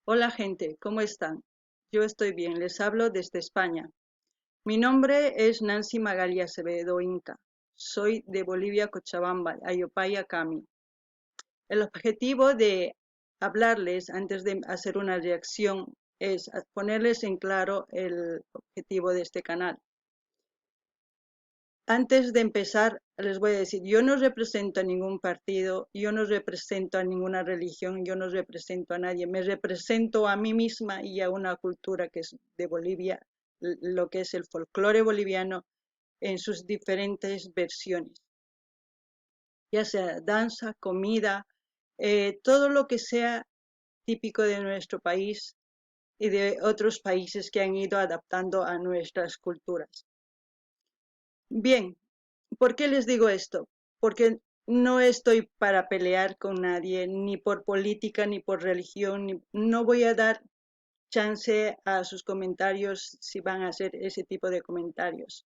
Hola gente, ¿cómo están? Yo estoy bien, les hablo desde España. Mi nombre es Nancy Magali Acevedo Inca. Soy de Bolivia, Cochabamba, Ayopaya, Cami. El objetivo de hablarles antes de hacer una reacción es ponerles en claro el objetivo de este canal. Antes de empezar, les voy a decir, yo no represento a ningún partido, yo no represento a ninguna religión, yo no represento a nadie, me represento a mí misma y a una cultura que es de Bolivia, lo que es el folclore boliviano en sus diferentes versiones, ya sea danza, comida, todo lo que sea típico de nuestro país y de otros países que han ido adaptando a nuestras culturas. Bien, ¿por qué les digo esto? Porque no estoy para pelear con nadie, ni por política, ni por religión, no voy a dar chance a sus comentarios si van a hacer ese tipo de comentarios.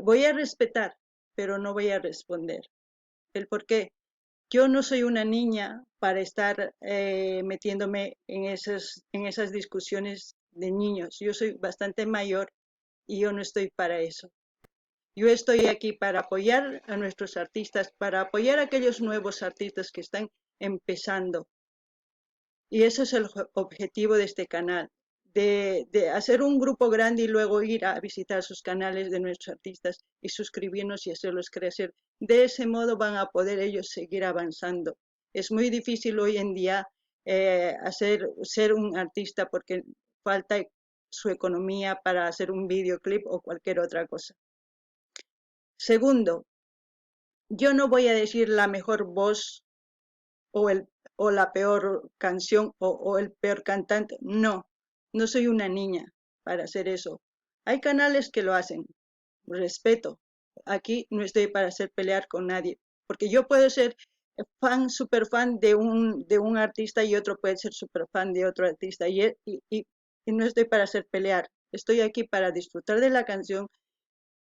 Voy a respetar, pero no voy a responder. ¿El por qué? Yo no soy una niña para estar metiéndome en esas discusiones de niños. Yo soy bastante mayor y yo no estoy para eso. Yo estoy aquí para apoyar a nuestros artistas, para apoyar a aquellos nuevos artistas que están empezando. Y ese es el objetivo de este canal, de hacer un grupo grande y luego ir a visitar sus canales de nuestros artistas y suscribirnos y hacerlos crecer. De ese modo van a poder ellos seguir avanzando. Es muy difícil hoy en día ser un artista porque falta su economía para hacer un videoclip o cualquier otra cosa. Segundo, yo no voy a decir la mejor voz o la peor canción o el peor cantante. No, no soy una niña para hacer eso. Hay canales que lo hacen. Respeto. Aquí no estoy para hacer pelear con nadie, porque yo puedo ser fan, super fan de un artista y otro puede ser super fan de otro artista y no estoy para hacer pelear. Estoy aquí para disfrutar de la canción,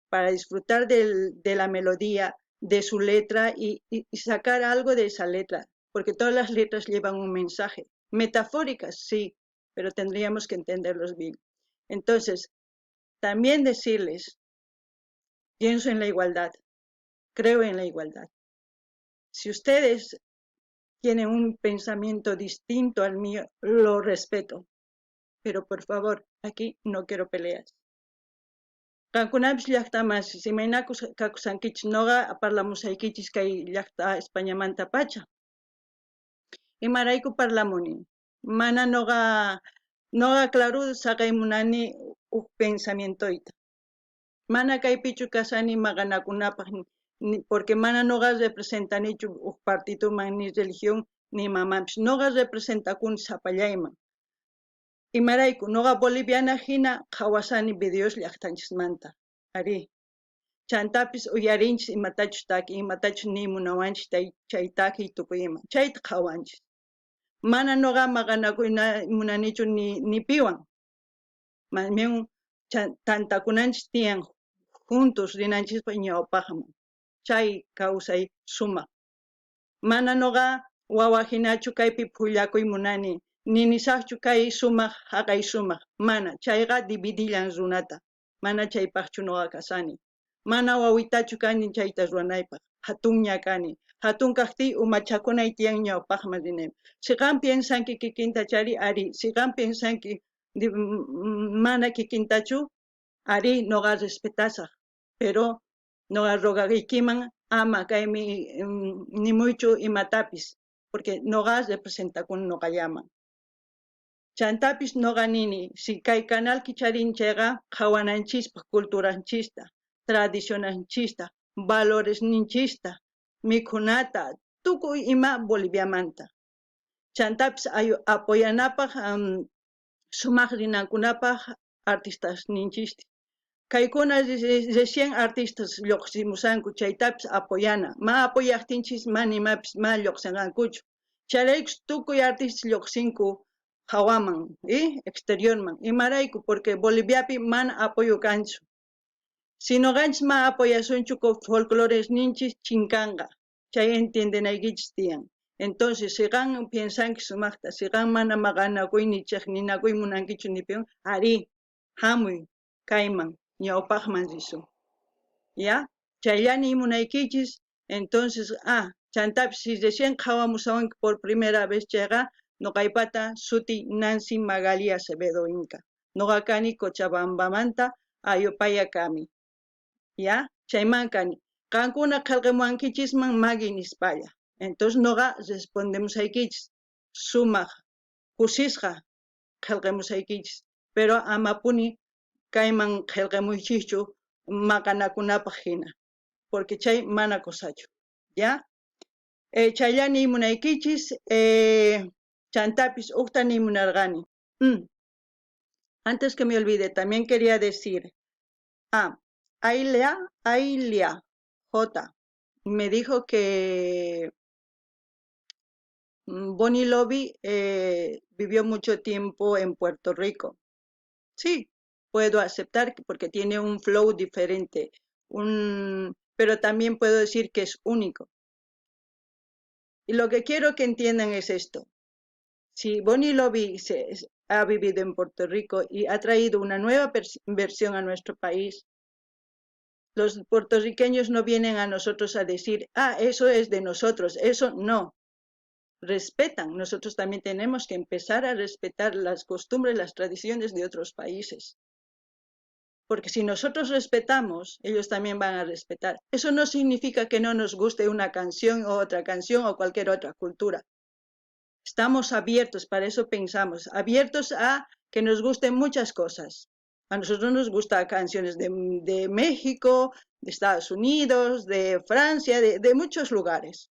para disfrutar de la melodía, de su letra y sacar algo de esa letra, porque todas las letras llevan un mensaje. Metafóricas, sí, pero tendríamos que entenderlos bien. Entonces, también decirles, pienso en la igualdad, creo en la igualdad. Si ustedes tienen un pensamiento distinto al mío, lo respeto, pero por favor, aquí no quiero peleas. Qankunapis llaqta masis, imaynakus kakusankichis, noqa parlamusaykichis kay llaqta Españamanta pacha. Imarayku parlamuni? Mana noqa claro saqay munani uj pensamientoyta. Mana kaypichu kasani maqanakunapaq, porque mana noqa representanichu uj partidoman, ni religión, ni imamanpis. Noqa representakuni sapallayman. Imarayku noqa boliviana hina qhawasani videos llaqtanchismanta. Arí. Chantapis uyarinchis imatachus taki, imatachus niy munawanchis chay takiy tukuy ima. Chayta qhawanchis. Mana noqa maqanakuy munanichu ni piwan. Más bien tantakunanchis tiyan juntos rinanchispaq ñawpaqman. Chay kawsay sumaq. Mana noqa wawa hinachu kaypi phullakuy munani, ni nisaqchu kay sumaq haqay sumaq. Mana, chayqa dividillan runata. Mana chaypaqchu noqa kasani. Mana wawitachu kani chayta ruwanaypaq. Hatunña kani. Hatun kaqtiy umachakunay tiyan ñawpaqman rinaypaq. Si qam piensanki kikinta chari, ari. Si qam piensanki mana kikintachu, ari, noqa respetasaq. Pero noqa rogaykiman ama kaymi nimuychu imatapis, porque noqa representakuni noqallaman. Chantapis noqa nini, si kay canal kicharin chayqa qhawananchispaq culturanchista, tradicionanchista, valoresninchista, mikhunata, tukuy ima Boliviamanta. Chantapis apoyanapaq sumaq rinankunapaq artistasninchista. Kaykuna recién artistas lluqsimusanku chaytapis apoyana. Ma apoyaqtinchis mana imapis ma lluqsinqankuchu. Chayraykus tukuy artistas lluqsinku hawaman, exteriorman. Imarayku, porque Boliviapi mana apoyo kanchu. Si noqanchis ma apoyasunchu folcloresninchis chinkanqa. Chay entiendenaykichis tiyan. Entonces, si qan piensanki sumaqta, si qan mana maqanakuy ni chejninakuy munankichu ni piwan, arí, hamuy kayman, ñawpaqman risun. Ya? Chayllani munaykichis, entonces, chantapis si recién qhawamushawanki por primera vez chayqa, noqaypata suti Nancy Magali Acevedo Inca. Noqa kani Cochabambamanta Ayopaya kami. Ya? Chayman kani. Qankuna qhelqemuwankichisman Magui nispalla. Entonces noqa respondemusaykichis sumaq kusisqa qhelqemusaykichis, pero amapuni kayman qhelqemuychischu maqanakunapaq hina, porque chay mana cosachu. Ya? Chayllani munaykichis, chantapis ujta nimunarqani. Antes que me olvide, también quería decir, Ailia, Ailia J, me dijo que Bonnie Lobby vivió mucho tiempo en Puerto Rico. Sí, puedo aceptar porque tiene un flow diferente, pero también puedo decir que es único. Y lo que quiero que entiendan es esto. Si Bonnie Lobby ha vivido en Puerto Rico y ha traído una nueva versión a nuestro país, los puertorriqueños no vienen a nosotros a decir, ah, eso es de nosotros, eso no. Respetan. Nosotros también tenemos que empezar a respetar las costumbres, las tradiciones de otros países. Porque si nosotros respetamos, ellos también van a respetar. Eso no significa que no nos guste una canción o otra canción o cualquier otra cultura. Estamos abiertos, para eso pensamos, abiertos a que nos gusten muchas cosas. A nosotros nos gustan canciones de México, de Estados Unidos, de Francia, de muchos lugares.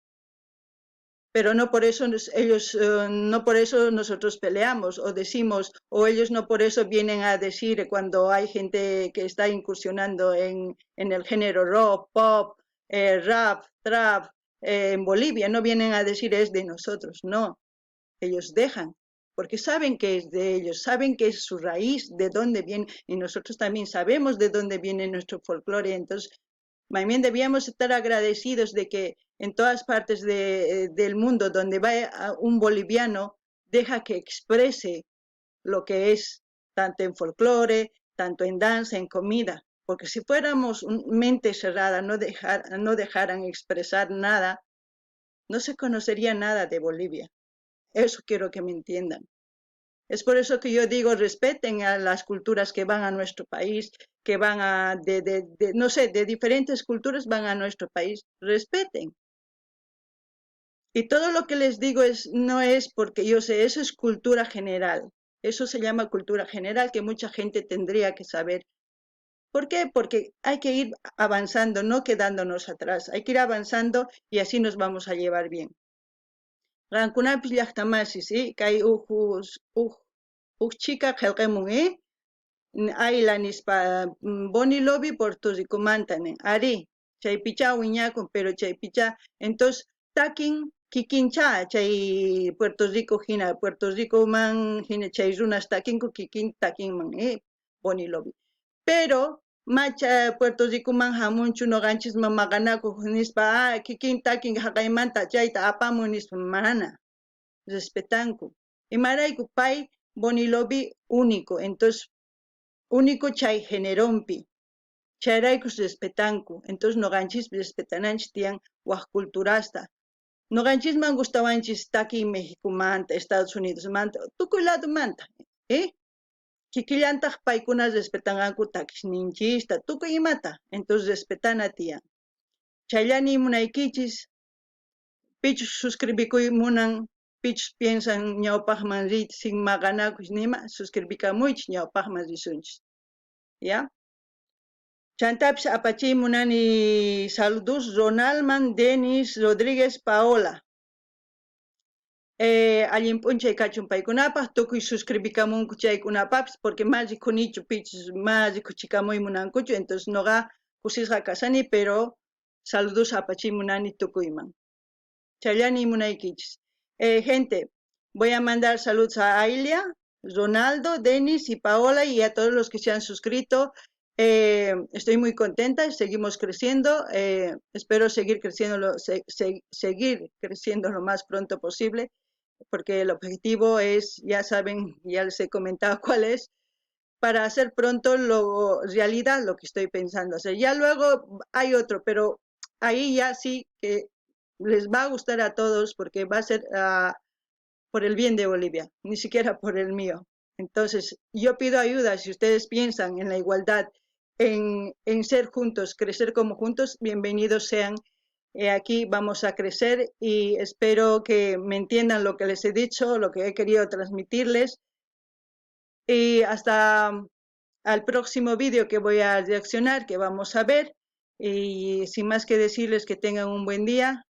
Pero no por eso ellos, no por eso nosotros peleamos o decimos, o ellos no por eso vienen a decir cuando hay gente que está incursionando en el género rock, pop, rap, trap, en Bolivia, no vienen a decir es de nosotros, no. Ellos dejan, porque saben que es de ellos, saben que es su raíz, de dónde viene, y nosotros también sabemos de dónde viene nuestro folclore. Entonces, también debíamos estar agradecidos de que en todas partes del mundo donde va un boliviano, deja que exprese lo que es, tanto en folclore, tanto en danza, en comida. Porque si fuéramos mente cerrada, no dejaran expresar nada, no se conocería nada de Bolivia. Eso quiero que me entiendan. Es por eso que yo digo, respeten a las culturas que van a nuestro país, que van a, de, no sé, de diferentes culturas van a nuestro país, respeten. Y todo lo que les digo no es porque yo sé, eso es cultura general. Eso se llama cultura general que mucha gente tendría que saber. ¿Por qué? Porque hay que ir avanzando, no quedándonos atrás. Hay que ir avanzando y así nos vamos a llevar bien. Qankunapis llaqtamasis, kay uj chika qhelqemun, Ayla nispa, Boni Lobby Puerto Ricomanta nin, arí, chaypichá wiñakun, pero chaypichá, entonces takin kikincha chay Puerto Rico hina, Puerto Rico man hina chay runas takinku kikin takinman, Boni Lobby. Pero macha Puerto Rico man hamunchu noqanchisman maqanakuq nispa, kikin takin haqaymanta chayta apamun nispa, mana, respetanku. Imarayku pay Boni Lobby único, entonces único chay generompi, chayrayku respetanku, entonces noqanchis respetananchis tiyan waj culturasta. Noqanchisman gustawanchis takiy Mexicomanta, Estados Unidos manta, tukuy ladomanta, Kikillantaq paykuna respetanqanku takisninchista, tukuy imata, entonces respetana tiyan. Chayllani munaykichis, pichus suscribikuy munan, pichus piensan ñawpaqman riyta sin maqanakuy nima, suscribikamuychis ñawpaqman risunchis. ¿Ya? Chantapis apachiy munani saludos Ronalman, Denis, Rodríguez, Paola. Allin p'unchay kachun paykunapaq, tukuy suscribikamunku chaykunapapis, porque ma rikunichu pichus ma rikuchikamuy munankuchu, entonces noqa kusisqa kasani, pero saludos apachiy munani tukuyman. Chayllani munaykichis. Gente, voy a mandar saludos a Ailia, Ronaldo, Denis y Paola y a todos los que se han suscrito. Estoy muy contenta, seguimos creciendo, espero seguir creciendo lo, seguir creciendo lo más pronto posible, porque el objetivo es, ya saben, ya les he comentado cuál es, para hacer pronto lo realidad lo que estoy pensando hacer. Ya luego hay otro, pero ahí ya sí que les va a gustar a todos porque va a ser por el bien de Bolivia, ni siquiera por el mío. Entonces, yo pido ayuda, si ustedes piensan en la igualdad, en ser juntos, crecer como juntos, bienvenidos sean. Aquí vamos a crecer y espero que me entiendan lo que les he dicho, lo que he querido transmitirles. Y hasta al próximo vídeo que voy a reaccionar, que vamos a ver. Y sin más que decirles, que tengan un buen día.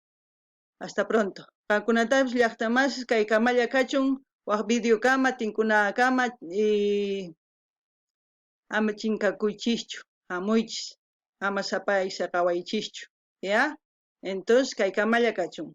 Hasta pronto. Qankunatapis, llaqta masis, kaykamalla kachun, waj videokama tinkunakama y ama chinkakuychischu, hamuychis, ama sapay saqawaychischu, ¿ya? Entonces, kaykamalla kachun.